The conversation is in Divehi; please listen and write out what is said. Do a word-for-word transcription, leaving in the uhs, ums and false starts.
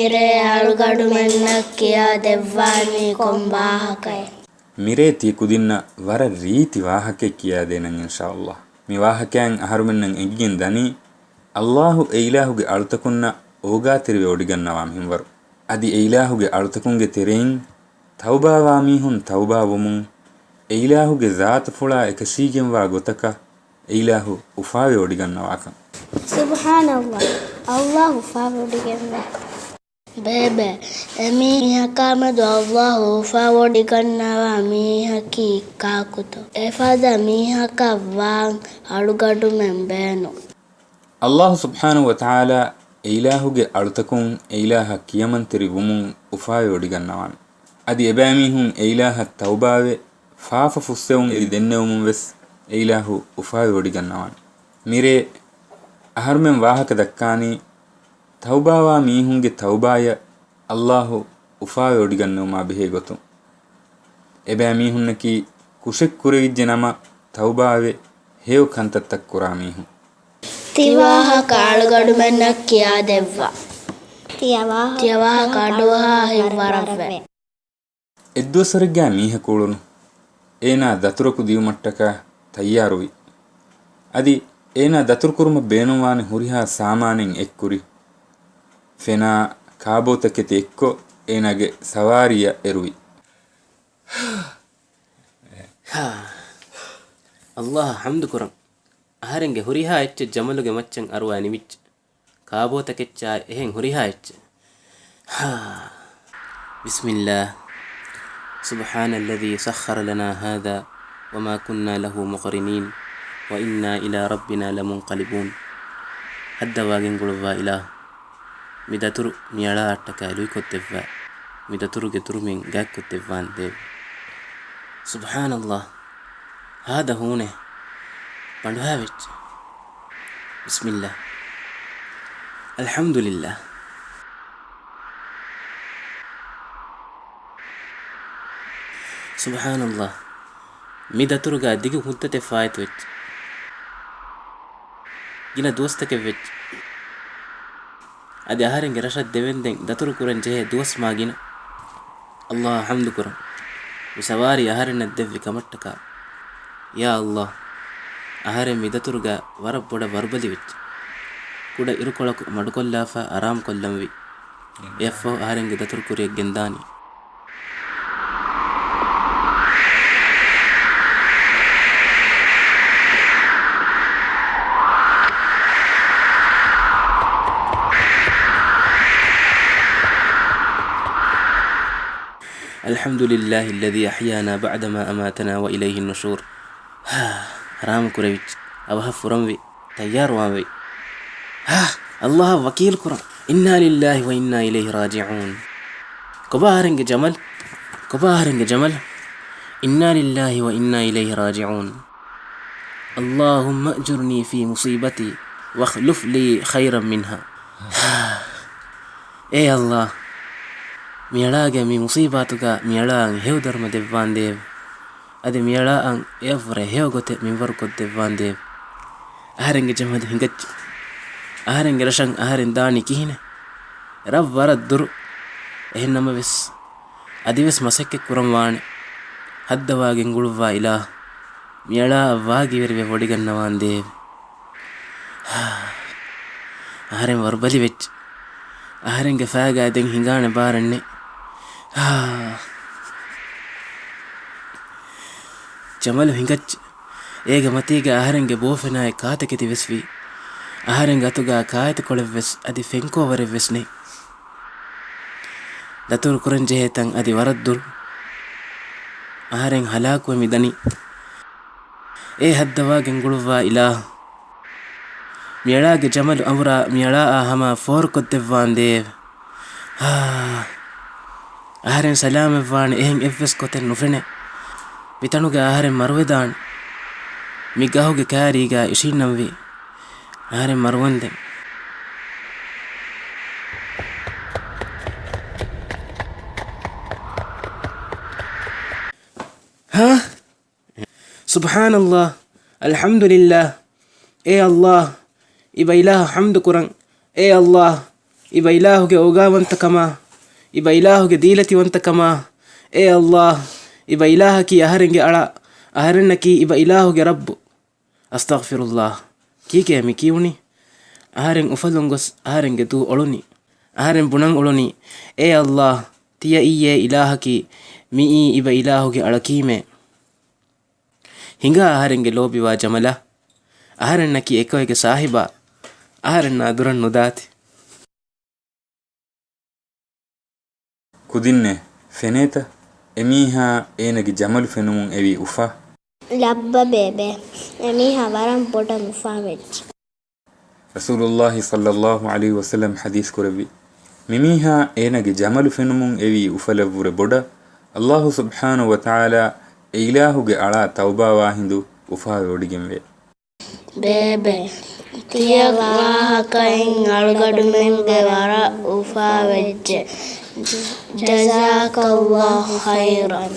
މިރޭ އަޅުގަޑުމެންނަށް ކިޔާ ދެއްވާނީ ކޮން ވާހަކައެއް؟ މިރޭ ތި ކުދިންނަށް ވަރަށް ރީތި ވާހަކައެއް ކިޔާދޭނަން އިންޝާﷲ. މި ވާހަކައިން އަހަރުމެންނަށް އެނގިގެން ދަނީ، ﷲ އެ އިލާހުގެ އަޅުތަކުންނަށް އޯގާތެރިވެ ވޮޑިގަންނަވާ މިންވަރު. އަދި އެ އިލާހުގެ އަޅުތަކުންގެ ތެރެއިން ތައުބާވާ މީހުން ތައުބާވުމުން، އެ އިލާހުގެ ޒާތުފުޅާ އެކަށީގެންވާ ގޮތަކަށް އެ އިލާހު އުފާވެވޮޑިގަންނަވާކަން. ސުބްޙާނަﷲ، ﷲ އުފާވެވޮޑިގެންވޭ. ބޭބެ، އެމީހަކާމެދު ﷲ އުފާވޮޑިގަންނަވާ މީހަކީ ކާކުތޯ؟ އެފަދަ މީހަކަށް ވާން އަޅުގަޑުމެން ބޭނުން. ﷲ ސުބްޙާނަހޫ ވަތަޢާލާ އެ އިލާހުގެ އަޅުތަކުން އެ އިލާހަށް ކިޔަމަންތެރި ވުމުން އުފާވެވޮޑިގަންނަވާނެ. އަދި އެބައިމީހުން އެ އިލާހަށް ތައުބާވެ، ފާފަ ފުއްސެވުން އެދި ދެންނެވުމުން ވެސް އެ އިލާހު އުފާވެވޮޑިގަންނަވާނެ. މިރޭ އަހަރުމެން ވާހަކަ ދައްކާނީ، ތައުބާވާ މީހުންގެ ތައުބާޔަށް ﷲ އުފާވެވޮޑިގަންނެވުމާ ބެހޭ ގޮތުން. އެބައިމީހުންނަކީ ކުށެއް ކުރެވިއްޖެ ނަމަ ތައުބާވެ ހެޔޮ ކަންތައްތައް ކުރާ މީހުން. ތި ވާހަކަ އަޅުގަޑުމެންނަށް ކިޔާދެއްވާ. ތިޔަ ވާހަކަ ތިޔަ ވާހަކަ އަޑުއަހާ އަޑުއަހާ ހިތްވަރަށްވޭ. ހިތްވަރަށްވޭ. އެއްދުވަސްވަރެއްގާ މީހަކު އުޅުނު. އޭނާ ދަތުރަކު ދިއުމަށްޓަކާ ތައްޔާރުވި. އަދި އޭނާ ދަތުރުކުރުމަށް ބޭނުންވާނެ ހުރިހާ ސާމާނެއް އެއްކުރި. ފެނާ، ކާބޯތަކެތި އެއްކޮށް އޭނާގެ ސަވާރީއަށް އެރުވި. ހާ. ﷲ އަށް ޙަމްދު ކުރަން. އަހަރެންގެ ހުރިހާ އެއްޗެއް ޖަމަލުގެ މައްޗަށް އަރުވާ ނިމިއްޖެ. ކާބޯތަކެއްޗާ އެހެން ހުރިހާ އެއްޗެއް. ހާ. بسم الله. سبحان الذي سخر لنا هذا وما كنا له مقرنين وإنا إلى ربنا لمنقلبون. ހައްދަވާ ގެންގުޅުއްވާ އިލާހު، މި ދަތުރު މި އަޅާއަށްޓަކާ ލުއިކޮށްދެއްވާ، މި ދަތުރުގެ ދުރުމިން ގާތްކޮށްދެއްވާން ދޭވެ. ސުބްޙާނަﷲ. ހާދަ ހޫނޭ ބަނޑުހައިވެއްޖެ. بسم الله. الحمد لله. ސުބްޙާނަﷲ. މި ދަތުރުގަ ދިގު މުއްދަތެއް ފާއިތުވެއްޖެ. ގިނަ ދުވަސްތަކެއް ވެއްޖެ. އަދި އަހަރެންގެ ރަށަށް ދެވެންދެން ދަތުރު ކުރަން ޖެހޭ ދުވަސް މާ ގިނަ. ﷲ އަށް ޙަމްދު ކުރަން. މި ސަވާރީ އަހަރެންނަށް ދެއްވި ކަމަށްޓަކާ. ޔާ ﷲ، އަހަރެން މި ދަތުރުގަ ވަރަށް ބޮޑަށް ވަރުބަލި ވެއްޖެ. ކުޑަ އިރުކޮޅަކު މަޑުކޮށްލާފަ އަރާމުކޮށްލަންވީ. އެއަށްފަހު އަހަރެންގެ ދަތުރު ކުރިއަށް ގެންދާނީ. الحمد لله الذي أحيانا بعدما أماتنا وإليه النشور. ހާ، އަރާމު ކުރެވިއްޖެ. އަވަހަށް ފުރަންވި. ތައްޔާރުވާންވީ. ހާ، ﷲ އަށް ވަކީލު ކުރަން. إنا لله وإنا إليه راجعون. ކޮބާ އަހަރެންގެ ޖަމަލް؟ ކޮބާ އަހަރެންގެ ޖަމަލް؟ إنا لله وإنا إليه راجعون. اللهم أجرني في مصيبتي واخلف لي خيرا منها. އޭ ﷲ، މިއަޅާގެ މި މުޞީބާތުގަ މިއަޅާއަށް ހެޔޮ ދަރުމަ ދެއްވާނދޭވެ. އަދި މިއަޅާއަށް އެއަށްވުރެ ހެޔޮ ގޮތެއް މިންވަރުކޮށްދެއްވާނދޭވެ. އަހަރެންގެ ޖަމަލު ހިނގައްޖެ. އަހަރެންގެ ރަށަށް އަހަރެން ދާނީ ކިހިނެއް؟ ރަށް ވަރަށް ދުރު. އެހެންނަމަވެސް، އަދިވެސް މަސައްކަތް ކުރަން ވާނެ. ހައްދަވާ ގެންގުޅުއްވާ އިލާހު، މިއަޅާއަށް ވާގިވެރިވެ ވޮޑިގަންނަވާނދޭވެ. އަހަރެން ވަރުބަލި ވެއްޖެ. އަހަރެންގެ ފައިގާ ދެން ހިނގާނެ ބާރެއް ނެތް. ޖަމަލު ހިނގައްޖެ. އޭގެ މަތީގަ އަހަރެންގެ ބޯފެނާއެއް ކާތަކެތިވެސް ވީ. އަހަރެންގެ އަތުގަ ކާއެތިކޮޅެއްވެސް އަދި ފެންކޯވަރެއްވެސް ނެތް. ދަތުރު ކުރަން ޖެހޭ ތަން އަދި ވަރަށް ދުރު. އަހަރެން ހަލާކުވެ މިދަނީ. އޭ ހައްދަވާ ގެންގުޅުއްވާ އިލާހު، މިއަޅާގެ ޖަމަލު އަނބުރާ މިއަޅާއާ ހަމަ ފޯރުކޮށްދެއްވާނދޭވެ. އާ، އަހަރެން ސަލާމަތްވާނެ އެހެން އެއްވެސް ގޮތެއް ނުފެނޭ. މިތަނުގަ އަހަރެން މަރުވެދާނެ. މި ގަހުގެ ކާރީގަ އިށީންނަންވީ. އަހަރެން މަރުވަންދެން. ހާ؟ ސުބްޙާނަﷲ، އަލްޙަމްދުލިއްލާހް. އޭ ﷲ، އިބަ އިލާހަށް ޙަމްދު ކުރަން. އޭ ﷲ، އިބަ އިލާހުގެ އޯގާވަންތަކަމާ، އިބަ އިލާހުގެ ދީލަތިވަންތަކަމާ، އޭ އައްލާހް، އިބަ އިލާހަކީ އަހަރެންގެ އަޅާ، އަހަރެންނަކީ އިބަ އިލާހުގެ ރައްބު. އަސްތަޣްފިރުއްލާހް. ކީކޭ މި ކިޔުނީ؟ އަހަރެން އުފަލުން ގޮސް އަހަރެންގެ ދޫ އޮޅުނީ. އަހަރެން ބުނަން އުޅުނީ، އޭ އައްލާހް، ތިޔައީ އެ އިލާހަކީ، މިއީ އިބަ އިލާހުގެ އަޅަކީމޭ. ހިނގާ އަހަރެންގެ ލޯބިވާ ޖަމަލާ، އަހަރެންނަކީ އެކޮއެގެ ސާހިބާ، އަހަރެންނާ ދުރަށް ނުދާތި. ކުދިންނޭ، ފެނޭތަ؟ އެމީހާ އޭނަގެ ޖަމަލު ފެނުމުން އެވީ އުފާ. ލައްބަ ބޭބެ، އެމީހާ ވަރަށް ބޮޑަށް އުފާވެއްޖެ. ރަސޫލުއްލާހި ޞައްލައްލާހު ޢަލައިހި ވަސައްލަމް ޙަދީޘް ކުރެއްވި، މިމީހާ އޭނަގެ ޖަމަލު ފެނުމުން އެވީ އުފަލަށްވުރެ ބޮޑަށް، އައްލާހު ސުބްޙާނަހު ވަތަޢާލާ އެ އިލާހުގެ އަޅާ ތައުބާވާ ހިނދު އުފާވެވޮޑިގެންވޭ. ބޭބެ، ތިޔަ ވާހަކައިން އަޅުގަނޑުމެންގެ ވަރަށް އުފާވެއްޖެ. ޖަޒާކައްލާހު ޚައިރަން.